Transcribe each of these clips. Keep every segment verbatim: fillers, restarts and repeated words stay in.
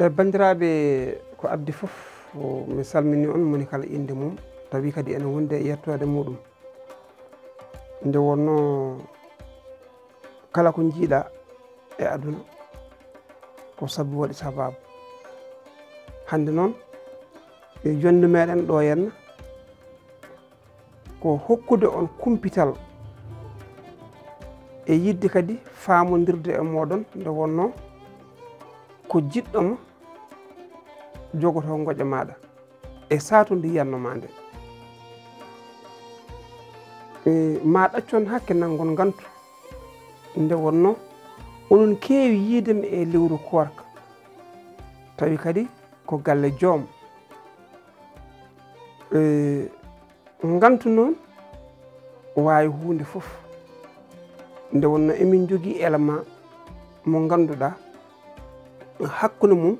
E banndiraaɓe, ko addi fof, mi salmini on, moni kala innde mum, tawi kadi ene wondi e yettoode muɗum. Nde wonnoo kala ko njiiɗa e aduna, ko sabu waɗi sabaabu. Hannde noon, e yonde meɗen ɗo henna, ko hokkude on kumpital e yiɗde kadi faamondirde e mooɗon, nde wonnoo ko jiɗɗo ma jogoto ngoƴa maɗa e saatundi yanno ma nde. E, ma ɗaccon hakke nanngol ngantu, nde wonnoo oɗon keewi yiide mi e lewru koorka, tawi kadi ko galle joom. E, ngantu noon waawi huunde fof. Nde wonnoo emin njogii élément mo ngannduɗaa hakkunde mum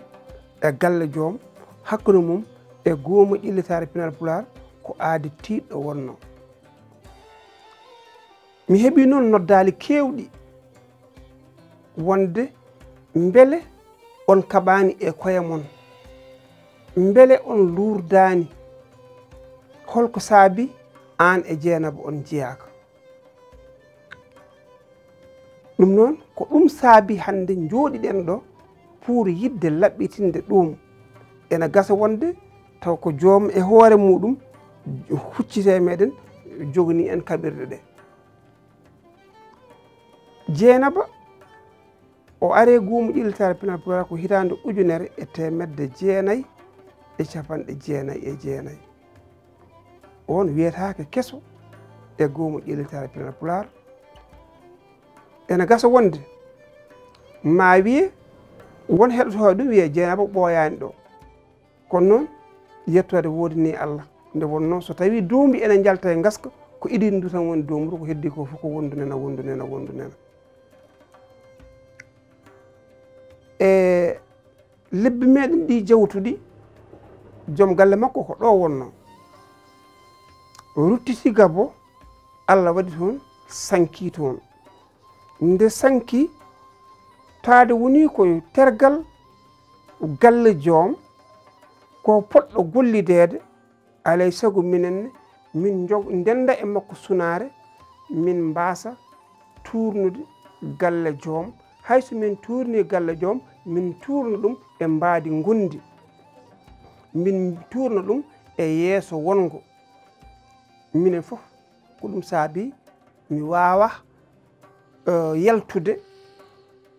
e galle joom, hakkunde mum e goomu ƴellitaare pinal Pulaar, ko aadi tiiɗɗo wonnoo. Mi heɓii noon noddaali keewɗi wonde mbele on kaɓaani e koye mon? Mbele on luurdaani? Holko saabi aan e Jeenaba on njiyaaka? Ɗum noon, ko ɗum saabi hannde njooɗiɗen ɗo pour yiɗde laɓɓitinde ɗum. Ena gasa wonde taw ko joom e hoore muɗum huccite e meɗen, joganii en kaɓirɗe ɗe. Jeenaba, o ari e goomu ƴellitaare pinal Pulaar ko hitaande ujunere e teemedde jeenayi e capanɗe jeenayi e jeenayi. On wiyetaake keso e goomu ƴellitaare pinal Pulaar. Ena gasa wonde ma wiye won heɗotooɗo ɗum wiye Jeenaba ɓooyaani ɗo. Kono noon, yettoode woodanii Allah. Nde wonnoo, so tawii doombi ene njalta e ngaska, ko idindu tan woni doomru, ko heddii ko fof ko wondu nena, wondu nena, wondu nena. E lebbi meɗen ɗi jawtuɗi, joom galle makko ko ɗo wonnoo. Ruttiti Gabo, Allah waɗi toon, sankii toon. Nde sankii, taade woni ko tergal galle joom, ko poɗɗo gollideede, alay sago minen ne, min njog-, ndennda e makko sunaare, min mbaasa tuurnude galle joom. Hay so min tuurnii galle joom, min tuurna ɗum e mbaadi ngonndi. Min tuurna ɗum e yeeso wonngo. Minen fof, ko ɗum saabi mi waawaa, eh, yaltude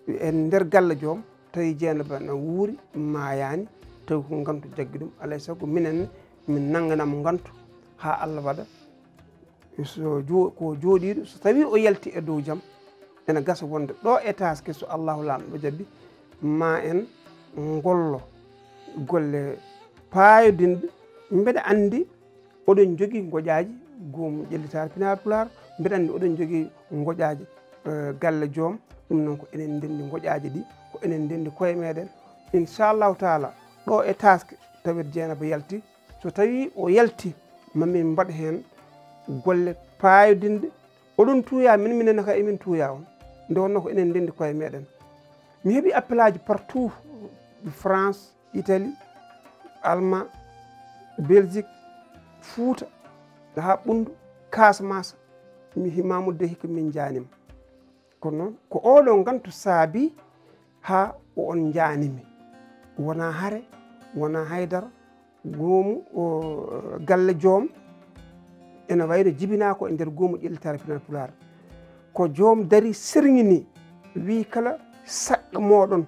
e nder galle joom, tawi Jeenaba na wuuri, maayaani, tawi ko ngantu jaggi ɗum. Alay sago minen ne, min nanngana mo ngantu haa Allah waɗa so jo-, ko jooɗiiɗo, so tawii o yalti e dow jam, ena gasa wonde ɗo e taaske, so Allahu Laamɗo jaɓi, ma en ngollo golle paayodinɗe. Mbeɗa anndi oɗon njogii ngoƴaaji goomu ƴellitaare pinal Pulaar, mbeɗa anndi oɗon njogii ngoƴaaji, eh, galle joom. Ɗum noon, ko enen ndenndi ngoƴaaji ɗi, ko enen ndenndi koye meɗen. Inchallahu taala, ɗo e taaske, tawet Jeenaba yalti. So tawii o yalti, ma min mbaɗ heen golle paayodinɗe. Oɗon tuuya min, minen ne kay emin tuuya on. Nde wonnoo ko enen ndenndi koye meɗen. Mi heɓi appelaaji partout, France, Italie, Allemagne, Belgique, Fuuta, haa Ɓunndu, Casamance, mi hi-, Mamoudou de hikka min njaanima. Kono noon, ko oɗo ngantu saabi haa o on njaanimi. Wonaa hare, wonaa haydara, goomu, o, galle joom, ena wayno jibinaa ko e nder goomu ƴellitaare pinal Pulaar. Ko joom darii serŋinii, wii kala saɗɗo mooɗon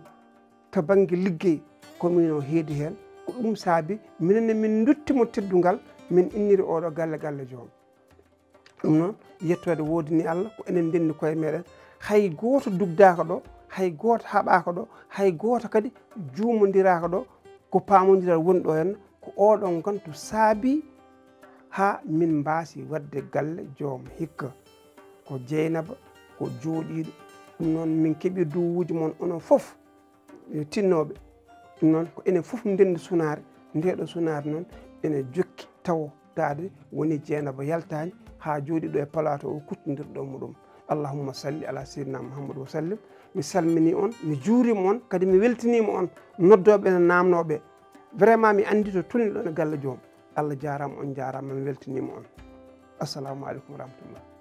to bannge liggey, ko miin o heedi heen. Ko ɗum saabi minen ne min ndutti mo teddungal, min inniri oɗo galle, galle joom. Ɗum noon, yettoode woodani Allah, ko enen ndenndi koye meɗen. Hay gooto dugdaaka ɗo, hay gooto haɓaaka ɗo, hay gooto kadi juumondiraaka ɗo, ko paamondiral woni ɗo henna, ko oɗo ngantu saabi haa min mbaasi waɗde galle joom hikka. Ko Jeynaba, ko jooɗiiɗo. Ɗum noon, min keɓii duwuuji mon onon fof, yo tinnooɓe. Ɗum noon, ko enen fof ndenndi sunaare, ndeeɗo sunaare noon ene jokki tawo taade woni Jeynaba yaltaani haa jooɗii ɗo e palaato o, kuttondirɗo mo ɗum. Allahumma salli ala sayyidina Muhammad wa sallim. Mi salmini on, mi juurima on, kadi mi weltiniima on noddooɓe e naamnooɓe. Vraiment mi anndi to tolniɗon e galle joom. Allah jaaraama, on jaaraama, mi weltiniima on. Assalamu aleykum wa rahmatullah.